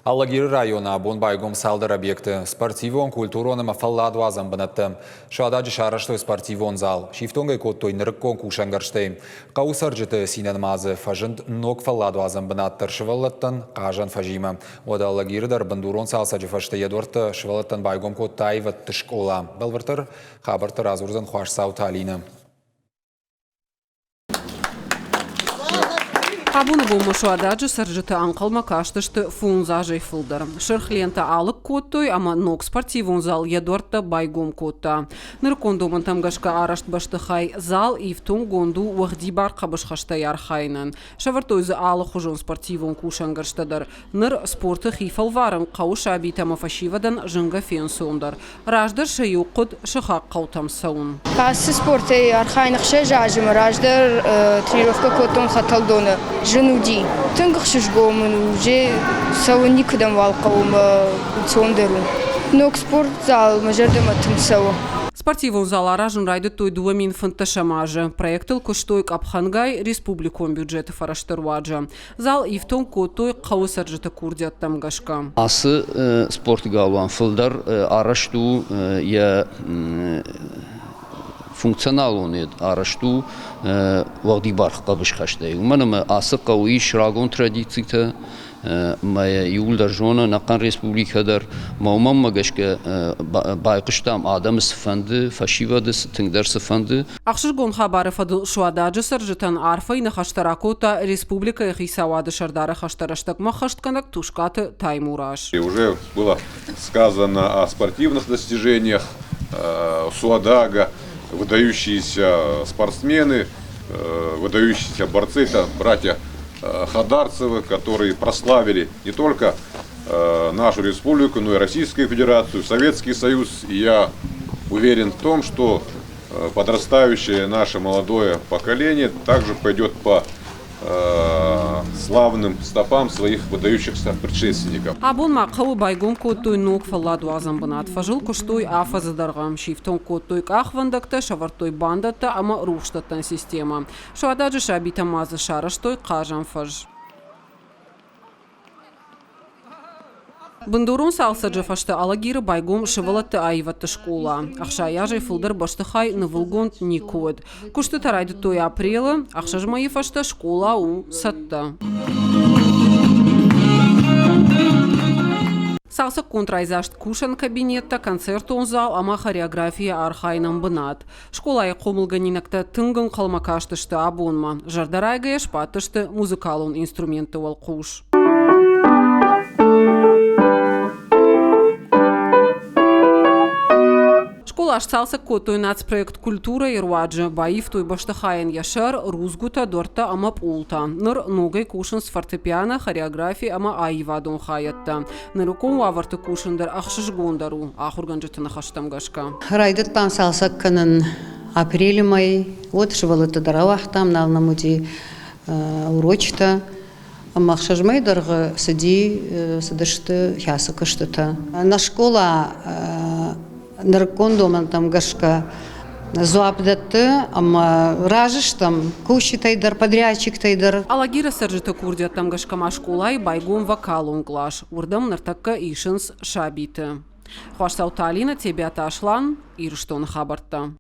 Алагиры районы абон байгом цалдӕр объекты – спортивон, культурон ӕмӕ фӕлладуадзӕн бынӕттӕ. Суададжы сарӕзтой спортивон зал, сифтонг ӕй кодтой нырыккон кусӕнгӕрзтӕй. Хъӕуы цӕрджыты цинӕн ма дзы фӕзынд ног фӕлладуадзӕн бынат дӕр сывӕллӕттӕн хъазӕн фӕзимӕ. Уӕдӕ Алагиры дӕр бындурон цалцӕджы фӕстӕ йӕ дуӕрттӕ сывӕллӕттӕн байгом кодта аивӕдты скъола. Бӕлвырддӕр хабӕрттӕ радзурдзӕн Хуасдзауты Алинӕ. Абоны бонмӕ Суададжы цӕрджытӕ ӕнхъӕлмӕ кастысты фондз азӕй фылдӕр. Сырх лентӕ алыг кодтой ӕмӕ ног спортивон зал йӕ дуӕрттӕ байгом кодта. Нырыккон домӕнтӕм гӕсгӕ арӕзт бӕстыхай зал ифтонггонд у уӕгъдибар хъӕбысхӕстӕй архайынӕн. Сӕвӕрдтой дзы алыхуызон спортивон кусӕнгӕрзтӕ дӕр. Ныр спорты хи фӕлварын хъӕуы сабитӕ ӕмӕ фӕсивӕдӕн зынгӕ фенцондӕр. Раздӕр сӕ-иу хъуыд сыхаг хъӕутӕм цӕуын. Ацы спортӕй архайын ӕхсӕз азы мӕ раздӕр тренировкӕ кодтон хӕтӕлдоны. Зын уыди. Тынг ӕхсызгон мын у, уже цӕуын никуыдӕм уал хъӕуы мӕ ӕнцондӕр у. Ног спортзал мӕ зӕрдӕмӕ тынг цӕуы. Спортивон зал аразын райдыдтой 2015 азы. Проектыл куыстой къӕпхӕнгай республикон бюджеты фӕрӕзты руаджы. Зал ифтонг кодтой хъӕуы цӕрджыты курдиӕттӕм гӕсгӕ. Ацы спорты галуан фылдӕр арӕзт у йӕ функционалон арӕзт у уӕгъдибар хъӕбысхӕстӕй. Уымӕн ӕмӕ ацы хъӕуы ис рагон традицитӕ, ӕмӕ йӕ иууылдӕр зоны ӕнӕхъӕн республикӕ дӕр. Ӕмӕ уымӕн гӕсгӕ байхъуыстам адӕмы цы фӕнды, фӕсивӕды тынгдӕр цы фӕнды. Ӕхсызгон хабары фӕдыл Суададжы цӕрджытӕн арфӕйы ныхӕстӕ ракодта республикӕйы хицауады сӕрдары хӕстӕ рӕстӕгмӕ ӕххӕстгӕнӕг Тускъаты Таймураз. Уже было сказано о спортивных достижениях Суадага, выдающиеся спортсмены, выдающиеся борцы, это братья Хадарцевы, которые прославили не только нашу республику, но и Российскую Федерацию, Советский Союз. И я уверен в том, что подрастающее наше молодое поколение также пойдет по славным стопам своих выдающихся предшественников. Абон ма хъӕуы байгом кодтой ног фӕлладуадзӕн бынат. Фӕзыл куыстой афӕдзы дӕргъы. Сифтонг кодтой къахвӕндӕгтӕ, сӕвӕрдтой бандӕттӕ ӕмӕ рухсдӕттӕн системӕ. Суададжы сабитӕ ма дзы сарӕзтой хъазӕн фӕз. Бындурон цалцӕджы фӕстӕ Алагиры байгом сывӕллӕтты аивӕдты скъола. 60 азӕй фылдӕр бӕстыхай нывылгонд никуы уыд. Куыстытӕ райдыдтой апрелы, ӕхсӕз мӕйы фӕстӕ скъола у цӕттӕ. Цалцӕггонд райдзаст кусӕн кабинеттӕ, концертон зал ӕмӕ хореографийӕ архайынӕн бынат. Скъолайы хъомылгӕнинӕгтӕ тынг ӕнхъӕлмӕ кастысты абонмӕ. Зӕрдӕрайгӕйӕ сбадтысты музыкалон инструментты уӕлхъус. Скъола сцалцӕг кодтой нацпроект «Культурӕ-йы руаджы, баивтой бӕстыхайӕн йӕ сӕр, рудзгуытӕ, дуӕрттӕ ӕмӕ пъолтӕ. Ныр ногӕй кусынц фортепиано, хореографи ӕмӕ аивадон хайӕдтӕ. Нырыккон уавӕрты кусын дӕр ӕхсызгондӕр у, ахуыргӕнджыты ныхӕстӕм гӕсгӕ. Райдыдтам цалцӕг кӕнын апрелы мӕй. Уӕд сывӕллӕтты дӕр ауагътам, нал нӕм уыди урочытӕ. Ӕмӕ ӕхсӕз мӕйы дӕргъы цыди, цыдысты хӕцы куыстытӕ. Нӕ скъола нырыккон домӕнтӕм гӕсгӕ дзуапп дӕтты ӕмӕ разы стӕм кусджытӕй дӕр, подрядчиктӕй дӕр. Алагиры цӕрджыты курдиӕттӕм гӕсгӕ ма скъолайы байгом вокалон кълас. Уырдӕм ныртӕккӕ исынц сабиты. Хуасдзауты Алинӕ, Тебиаты Аслан, Ирыстоны хабӕрттӕ.